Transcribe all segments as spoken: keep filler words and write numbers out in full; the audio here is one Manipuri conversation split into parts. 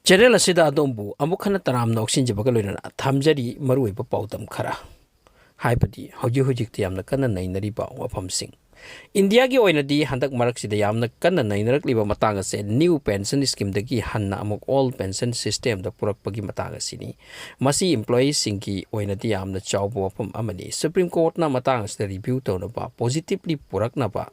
ꯆꯦꯅꯦꯜ ꯑꯁꯤꯗ ꯑꯗꯣꯝꯕꯨ ꯑꯃꯨꯛ ꯍꯟꯅ ꯇꯔꯥꯝꯅ ꯑꯣꯛꯁꯤꯟꯖꯕꯒ ꯂꯣꯏꯅꯅ ꯊꯝꯖꯔꯤ ꯃꯔꯨꯑꯣꯏꯕ ꯄꯥꯎꯗꯝ ꯈꯔ, ꯍꯥꯏꯕꯗꯤ ꯍꯧꯖꯤꯛ ꯍꯧꯖꯤꯛꯇ ꯌꯥꯝꯅ ꯀꯟꯅ ꯅꯩꯅꯔꯤꯕ ꯋꯥꯐꯝꯁꯤꯡ꯫ ꯏꯟꯗꯤꯌꯥꯒꯤ ꯑꯣꯏꯅꯗꯤ ꯍꯟꯗꯛ ꯃꯔꯛꯁꯤꯗ ꯌꯥꯝꯅ ꯀꯟꯅ ꯅꯩꯅꯔꯛꯂꯤꯕ ꯃꯇꯥꯡ ꯑꯁꯦ new pension scheme ꯗꯒꯤ ꯍꯟꯅ ꯑꯃꯨꯛ old pension system ꯗ ꯄꯨꯔꯛꯄꯒꯤ ꯃꯇꯥꯡ ꯑꯁꯤꯅꯤ꯫ ꯃꯁꯤ employees ꯁꯤꯡꯒꯤ ꯑꯣꯏꯅꯗꯤ ꯌꯥꯝꯅ ꯆꯥꯎꯕ ꯋꯥꯐꯝ ꯑꯃꯅꯤ꯫ Supreme Court ꯅ ꯃꯇꯥꯡ ꯑꯁꯤꯗ review ꯇꯧꯅꯕ, positively ꯄꯨꯔꯛꯅꯕ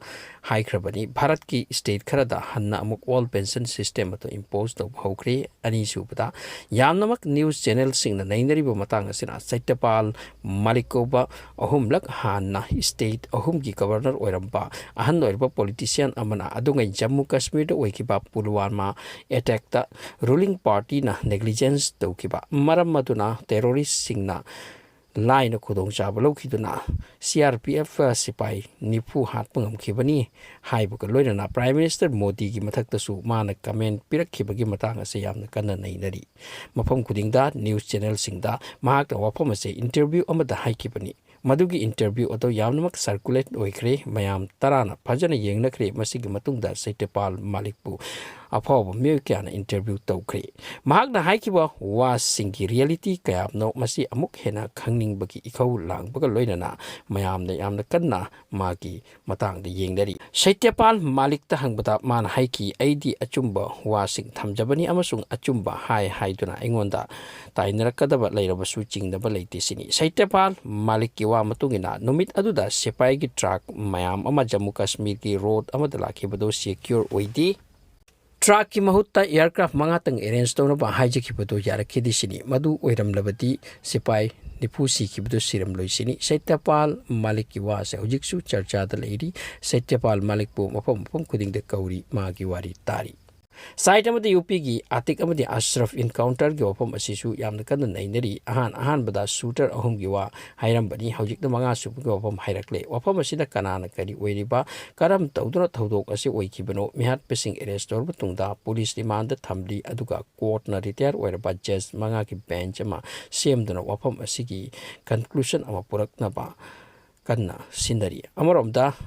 ꯍꯥꯏꯈ꯭ꯔꯕꯅꯤ꯫ ꯚꯥꯔꯠꯀꯤ state ꯈꯔꯗ ꯍꯟꯅ ꯑꯃꯨꯛ old pension system ꯑꯗꯨ impose ꯇꯧꯕ ꯍꯧꯈ꯭ꯔꯦ꯫ ꯑꯅꯤꯁꯨꯕꯗ, ꯌꯥꯝꯅꯃꯛ news channel ꯁꯤꯡꯅ ꯅꯩꯅꯔꯤꯕ ꯃꯇꯥꯡ ꯑꯁꯤꯅ ꯁꯇ꯭ꯌꯄꯥꯜ ꯃꯥꯂꯤꯛ ꯀꯧꯕ ꯑꯍꯨꯝꯂꯛ ꯍꯥꯟꯅ state ꯑꯍꯨꯝꯒꯤ governor ꯑꯣꯏꯔꯝꯕ ꯑꯍꯟ ꯑꯣꯏꯔꯕ politician ꯑꯃꯅ ꯑꯗꯨꯉꯩ ꯖꯝꯃꯨ ꯀꯥꯁꯃꯤꯔꯗ ꯑꯣꯏꯈꯤꯕ ꯄꯨꯜꯋꯥꯃꯥ attack ꯇ ruling party ꯅ negligence ꯇꯧꯈꯤꯕ ꯃꯔꯝ ꯑꯗꯨꯅ terrorist ꯁꯤꯡꯅ ꯂꯥꯏꯅ ꯈꯨꯗꯣꯡꯆꯥꯕ ꯂꯧꯈꯤꯗꯨꯅ C R P F ꯁꯤꯄꯥꯏ ꯅꯤꯐꯨ ꯍꯥꯠꯄ ꯉꯝꯈꯤꯕꯅꯤ ꯍꯥꯏꯕꯒ ꯂꯣꯏꯅꯅ Prime Minister ꯃꯣꯗꯤꯒꯤ ꯃꯊꯛꯇꯁꯨ ꯃꯥꯅ comment ꯄꯤꯔꯛꯈꯤꯕꯒꯤ ꯃꯇꯥꯡ ꯑꯁꯦ ꯌꯥꯝꯅ ꯀꯟꯅ ꯅꯩꯅꯔꯤ꯫ ꯃꯐꯝ ꯈꯨꯗꯤꯡꯗ news channel ꯁꯤꯡꯗ ꯃꯍꯥꯛꯅ ꯋꯥꯐꯝ ꯑꯁꯦ interview ꯑꯃꯗ ꯍꯥꯏꯈꯤꯕꯅꯤ꯫ ꯃꯗꯨꯒꯤ interview ꯑꯗꯨ ꯌꯥꯝꯅꯃꯛ circulate ꯑꯣꯏꯈ꯭ꯔꯦ꯫ ꯃꯌꯥꯝ ꯇꯔꯥꯅ ꯐꯖꯅ ꯌꯦꯡꯅꯈ꯭ꯔꯦ꯫ ꯃꯁꯤꯒꯤ ꯃꯇꯨꯡꯗ ꯁꯇ꯭ꯌꯄꯥꯜ ꯃꯥꯂꯤꯛꯄꯨ ꯑꯐꯥꯎꯕ ꯃꯤꯑꯣꯏ ꯀꯌꯥꯅ interview ꯇꯧꯈ꯭ꯔꯦ꯫ ꯃꯍꯥꯛꯅ ꯍꯥꯏꯈꯤꯕ ꯋꯥꯁꯤꯡꯒꯤ reality ꯀꯌꯥꯝꯅꯣ ꯃꯁꯤ ꯑꯃꯨꯛ ꯍꯦꯟꯅ ꯈꯪꯅꯤꯡꯕꯒꯤ ꯏꯈꯧ ꯂꯥꯡꯕꯒ ꯂꯣꯏꯅꯅ ꯃꯌꯥꯝꯅ ꯌꯥꯝꯅ ꯀꯟꯅ ꯃꯥꯒꯤ ꯃꯇꯥꯡꯗ ꯌꯦꯡꯅꯔꯤ꯫ ꯁꯇ꯭ꯌꯄꯥꯜ ꯃꯥꯂꯤꯛꯇ ꯍꯪꯕꯗ ꯃꯥꯅ ꯍꯥꯏꯈꯤ, "ꯑꯩꯗꯤ ꯑꯆꯨꯝꯕ ꯋꯥꯁꯤꯡ ꯊꯝꯖꯕꯅꯤ ꯑꯃꯁꯨꯡ ꯑꯆꯨꯝꯕ ꯍꯥꯏ ꯍꯥꯏꯗꯨꯅ ꯑꯩꯉꯣꯟꯗ ꯇꯥꯏꯅꯔꯛꯀꯗꯕ ꯂꯩꯔꯕꯁꯨ ꯆꯤꯡꯅꯕ ꯂꯩꯇꯦ" ꯁꯤꯅꯤ꯫ ꯁꯇ꯭ꯌꯄꯥꯜ ꯃꯥꯂꯤꯛꯀꯤ ꯋꯥ ꯃꯇꯨꯡ ꯏꯟꯅ ꯅꯨꯃꯤꯠ ꯑꯗꯨꯗ ꯁꯤꯄꯥꯏꯒꯤ truck ꯃꯌꯥꯝ ꯑꯃ ꯖꯝꯃꯨ ꯀꯥꯁꯃꯤꯔꯒꯤ road ꯑꯃꯗ ꯂꯥꯛꯈꯤꯕꯗꯨ secure ꯑꯣꯏꯗꯦ꯫ Truck ꯀꯤ ꯃꯍꯨꯠꯇ aircraft ꯃꯉꯥꯇꯪ arrange ꯇꯧꯅꯕ ꯍꯥꯏꯖꯈꯤꯕꯗꯨ ꯌꯥꯔꯛꯈꯤꯗꯦ ꯁꯤꯅꯤ꯫ ꯃꯗꯨ ꯑꯣꯏꯔꯝꯂꯕꯗꯤ ꯁꯤꯄꯥꯏ ꯅꯤꯐꯨ ꯁꯤꯈꯤꯕꯗꯨ ꯁꯤꯔꯝꯂꯣꯏ ꯁꯤꯅꯤ꯫ ꯁꯇ꯭ꯌꯄꯥꯜ ꯃꯥꯂꯤꯛꯀꯤ ꯋꯥ ꯑꯁꯦ ꯍꯧꯖꯤꯛꯁꯨ ꯆꯔꯆꯥꯗ ꯂꯩꯔꯤ꯫ ꯁꯇ꯭ꯌꯄꯥꯜ ꯃꯥꯂꯤꯛꯄꯨ ꯃꯐꯝ ꯃꯐꯝ ꯈꯨꯗꯤꯡꯗ ꯀꯧꯔꯤ, ꯃꯥꯒꯤ ꯋꯥꯔꯤ ꯇꯥꯔꯤ꯫ Side ꯑꯃꯗ UP ꯒꯤ ꯑꯇꯤꯛ ꯑꯃꯗꯤ ꯑꯁꯔꯐ encounter ꯒꯤ ꯋꯥꯐꯝ ꯑꯁꯤꯁꯨ ꯌꯥꯝꯅ ꯀꯟꯅ ꯅꯩꯅꯔꯤ꯫ ꯑꯍꯥꯟ ꯑꯍꯥꯟꯕꯗ shooter ꯑꯍꯨꯝꯒꯤ ꯋꯥ ꯍꯥꯏꯔꯝꯕꯅꯤ, ꯍꯧꯖꯤꯛꯅ ꯃꯉꯥꯁꯨꯕꯒꯤ ꯋꯥꯐꯝ ꯍꯥꯏꯔꯛꯂꯦ꯫ ꯋꯥꯐꯝ ꯑꯁꯤꯗ ꯀꯅꯥꯅ ꯀꯔꯤ ꯑꯣꯏꯔꯤꯕ, ꯀꯔꯝ ꯇꯧꯗꯨꯅ ꯊꯧꯗꯣꯛ ꯑꯁꯤ ꯑꯣꯏꯈꯤꯕꯅꯣ? ꯃꯤꯍꯥꯠꯄꯁꯤꯡ arrest ꯇꯧꯔꯕ ꯇꯨꯡꯗ police remand ꯊꯝꯂꯤ, ꯑꯗꯨꯒ court ꯅ retire ꯑꯣꯏꯔꯕ judge ꯃꯉꯥꯒꯤ bench ꯑꯃ ꯁꯦꯝꯗꯨꯅ ꯋꯥꯐꯝ ꯑꯁꯤꯒꯤ conclusion ꯑꯃ ꯄꯨꯔꯛꯅꯕ ꯀꯟꯅ ꯁꯤꯟꯅꯔꯤ꯫ ꯑꯃꯔꯣꯝꯗ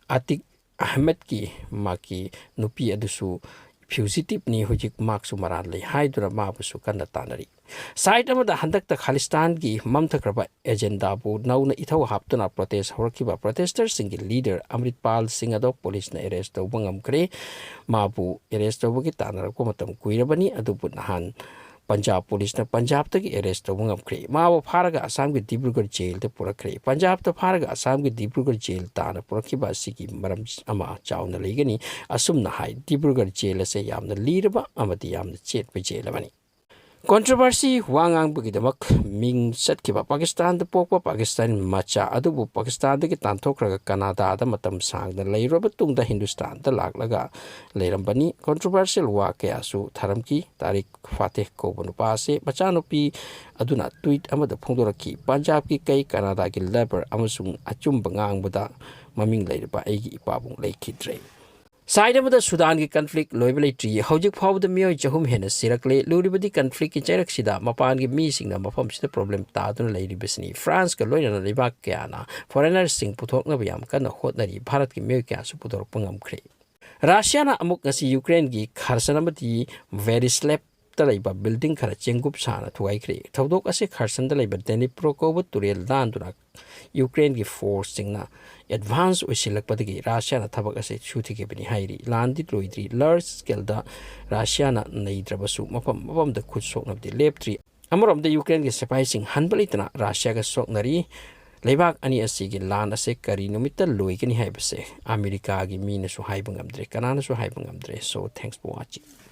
ꯑꯇꯤꯛ ꯑꯍꯃꯦꯗꯀꯤ ꯃꯍꯥꯛꯀꯤ ꯅꯨꯄꯤ ꯑꯗꯨꯁꯨ ꯐ꯭ꯌꯨꯖꯤꯇꯤꯚꯅꯤ, ꯍꯧꯖꯤꯛ ꯃꯍꯥꯛꯁꯨ ꯃꯔꯥꯜ ꯂꯩ ꯍꯥꯏꯗꯨꯅ ꯃꯥꯕꯨꯁꯨ ꯀꯟꯅ ꯇꯥꯟꯅꯔꯤ꯫ ꯁꯥꯏꯠ ꯑꯃꯗ, ꯍꯟꯗꯛꯇ ꯈꯥꯂꯤꯁꯇꯥꯟꯒꯤ ꯃꯝꯊꯈ꯭ꯔꯕ ꯑꯦꯖꯦꯟꯗꯥꯕꯨ ꯅꯧꯅ ꯏꯊꯧ ꯍꯥꯞꯇꯨꯅ ꯄ꯭ꯔꯣꯇꯦꯁ ꯍꯧꯔꯛꯈꯤꯕ ꯄ꯭ꯔꯣꯇꯦꯁꯇꯔꯁꯤꯡꯒꯤ ꯂꯤꯗꯔ ꯑꯃ꯭ꯔꯤꯠꯄꯥꯜ ꯁꯤꯡ ꯑꯗꯣ ꯄꯨꯂꯤꯁꯅ ꯑꯦꯔꯦꯁ ꯇꯧꯕ ꯉꯝꯈ꯭ꯔꯦ꯫ ꯃꯥꯕꯨ ꯑꯦꯔꯦꯁ ꯇꯧꯕꯒꯤ ꯇꯥꯟꯅꯔꯛꯄ ꯃꯇꯝ ꯀꯨꯏꯔꯕꯅꯤ, ꯑꯗꯨꯕꯨ ꯅꯍꯥꯟ ꯄꯟꯖꯥꯕ ꯄꯨꯂꯤꯁꯅ ꯄꯟꯖꯥꯕꯇꯒꯤ ꯑꯦꯔꯦꯁ ꯇꯧꯕ ꯉꯝꯈ꯭ꯔꯦ꯫ ꯃꯥꯕꯨ ꯐꯥꯔꯒ ꯑꯁꯥꯝꯒꯤ ꯗꯤꯕ꯭ꯔꯨꯒꯔ ꯖꯦꯜꯗ ꯄꯨꯔꯛꯈ꯭ꯔꯦ꯫ ꯄꯟꯖꯥꯕꯇ ꯐꯥꯔꯒ ꯑꯁꯥꯝꯒꯤ ꯗꯤꯕ꯭ꯔꯨꯒꯔ ꯖꯦꯜ ꯇꯥꯟꯅ ꯄꯨꯔꯛꯈꯤꯕ ꯑꯁꯤꯒꯤ ꯃꯔꯝ ꯑꯃ ꯆꯥꯎꯅ ꯂꯩꯒꯅꯤ꯫ ꯑꯁꯨꯝꯅ ꯍꯥꯏ, ꯗꯤꯕ꯭ꯔꯨꯒꯔ ꯖꯦꯜ ꯑꯁꯦ ꯌꯥꯝꯅ ꯂꯤꯔꯕ ꯑꯃꯗꯤ ꯌꯥꯝꯅ ꯆꯦꯠꯄ ꯖꯦꯜ ꯑꯃꯅꯤ꯫ ꯀꯣꯟꯇ꯭ꯔꯣꯚꯔꯁꯤ ꯋꯥ ꯉꯥꯡꯕꯒꯤꯗꯃꯛ ꯃꯤꯡ ꯆꯠꯈꯤꯕ ꯄꯥꯀꯤꯁꯇꯥꯟꯗ ꯄꯣꯛꯄ ꯄꯥꯀꯤꯁꯇꯥꯅꯤ ꯃꯆꯥ ꯑꯗꯨꯕꯨ ꯄꯥꯀꯤꯁꯇꯥꯟꯗꯒꯤ ꯇꯥꯟꯊꯣꯛꯈ꯭ꯔꯒ ꯀꯅꯥꯗꯥꯗ ꯃꯇꯝ ꯁꯥꯡꯅ ꯂꯩꯔꯨꯔꯕ ꯇꯨꯡꯗ ꯍꯤꯟꯗꯨꯁꯇꯥꯟꯗ ꯂꯥꯛꯂꯒ ꯂꯩꯔꯝꯕꯅꯤ꯫ ꯀꯣꯟꯇ꯭ꯔꯣꯚꯔꯁꯤꯌꯦꯜ ꯋꯥ ꯀꯌꯥꯁꯨ ꯊꯥꯔꯝꯈꯤ꯫ ꯇꯥꯔꯤꯛ ꯐꯥꯇꯦꯍ ꯀꯧꯕ ꯅꯨꯄꯥ ꯑꯁꯤ ꯃꯆꯥꯅꯨꯄꯤ ꯑꯗꯨꯅ ꯇ꯭ꯋꯤꯠ ꯑꯃꯗ ꯐꯣꯡꯗꯣꯔꯛꯈꯤ, "ꯄꯟꯖꯥꯕꯀꯤ ꯀꯩ, ꯀꯅꯥꯗꯥꯒꯤ ꯂꯦꯕꯔ ꯑꯃꯁꯨꯡ ꯑꯆꯨꯝꯕ ꯉꯥꯡꯕꯗ ꯃꯃꯤꯡ ꯂꯩꯔꯕ ꯑꯩꯒꯤ ꯏꯄꯥꯕꯨꯡ ꯂꯩꯈꯤꯗ꯭ꯔꯦ"꯫ ꯁꯥꯏꯠ ꯑꯃꯗ, ꯁꯨꯗꯥꯟꯒꯤ ꯀꯟꯐ꯭ꯂꯤꯛ ꯂꯣꯏꯕ ꯂꯩꯇ꯭ꯔꯤ꯫ ꯍꯧꯖꯤꯛ ꯐꯥꯎꯕꯗ ꯃꯤꯑꯣꯏ ꯆꯍꯨꯝ ꯍꯦꯟꯅ ꯁꯤꯔꯛꯂꯦ꯫ ꯂꯨꯔꯤꯕꯗꯤ ꯀꯟꯐ꯭ꯂꯤꯛꯀꯤ ꯆꯩꯔꯛꯁꯤꯗ ꯃꯄꯥꯟꯒꯤ ꯃꯤꯁꯤꯡꯅ ꯃꯐꯝꯁꯤꯗ ꯄ꯭ꯔꯣꯕ꯭ꯂꯦꯝ ꯇꯥꯗꯨꯅ ꯂꯩꯔꯤꯕꯁꯤꯅꯤ꯫ ꯐ꯭ꯔꯥꯟꯁꯀ ꯂꯣꯏꯅꯅ ꯂꯩꯕꯥꯛ ꯀꯌꯥꯅ ꯐꯣꯔꯦꯅꯔꯁꯤꯡ ꯄꯨꯊꯣꯛꯅꯕ ꯌꯥꯝ ꯀꯟꯅ ꯍꯣꯠꯅꯔꯤ꯫ ꯚꯥꯔꯠꯀꯤ ꯃꯤꯑꯣꯏ ꯀꯌꯥꯁꯨ ꯄꯨꯊꯣꯔꯛꯄ ꯉꯝꯈ꯭ꯔꯦ꯫ ꯔꯁꯤꯌꯥꯅ ꯑꯃꯨꯛ ꯉꯁꯤ ꯌꯨꯀ꯭ꯔꯦꯟꯒꯤ ꯈꯔꯁꯟ ꯑꯃꯗꯤ ꯚꯦꯔꯤꯁꯂꯦꯞꯇ ꯂꯩꯕ ꯕꯤꯜꯗꯤꯡ ꯈꯔ ꯆꯦꯡꯒꯨꯞ ꯁꯥꯅ ꯊꯨꯒꯥꯏꯈ꯭ꯔꯦ꯫ ꯊꯧꯗꯣꯛ ꯑꯁꯤ ꯈꯔꯁꯟꯗ ꯂꯩꯕ ꯗꯦꯅꯤꯄ꯭ꯔꯣ ꯀꯧꯕ ꯇꯨꯔꯦꯜ ꯂꯥꯟꯗꯨꯅ ꯌꯨꯀ꯭ꯔꯦꯟꯒꯤ ꯐꯣꯔꯁꯁꯤꯡꯅ ꯑꯦꯗꯚꯥꯟꯁ ꯑꯣꯏꯁꯤꯜꯂꯛꯄꯗꯒꯤ ꯔꯁꯤꯌꯥꯅ ꯊꯕꯛ ꯑꯁꯤ ꯁꯨꯊꯤꯈꯤꯕꯅꯤ ꯍꯥꯏꯔꯤ꯫ ꯂꯥꯟꯗꯤ ꯂꯣꯏꯗ꯭ꯔꯤ꯫ ꯂꯥꯔꯖ ꯁ꯭ꯀꯦꯜꯗ ꯔꯁꯤꯌꯥꯅ ꯅꯩꯗ꯭ꯔꯕꯁꯨ ꯃꯐꯝ ꯃꯐꯝꯗ ꯈꯨꯠ ꯁꯣꯛꯅꯕꯗꯤ ꯂꯦꯞꯇ꯭ꯔꯤ꯫ ꯑꯃꯔꯣꯝꯗ ꯌꯨꯀ꯭ꯔꯦꯟꯒꯤ ꯁꯤꯐꯥꯏꯁꯤꯡ ꯍꯟꯕ ꯂꯩꯇꯅ ꯔꯁꯤꯌꯥꯒ ꯁꯣꯛꯅꯔꯤ꯫ ꯂꯩꯕꯥꯛ ꯑꯅꯤ ꯑꯁꯤꯒꯤ ꯂꯥꯟ ꯑꯁꯤ ꯀꯔꯤ ꯅꯨꯃꯤꯠꯇ ꯂꯣꯏꯒꯅꯤ ꯍꯥꯏꯕꯁꯦ ꯑꯃꯦꯔꯤꯀꯥꯒꯤ ꯃꯤꯅꯁꯨ ꯍꯥꯏꯕ ꯉꯝꯗ꯭ꯔꯦ, ꯀꯅꯥꯅꯁꯨ ꯍꯥꯏꯕ ꯉꯝꯗ꯭ꯔꯦ꯫ So, thanks for watching.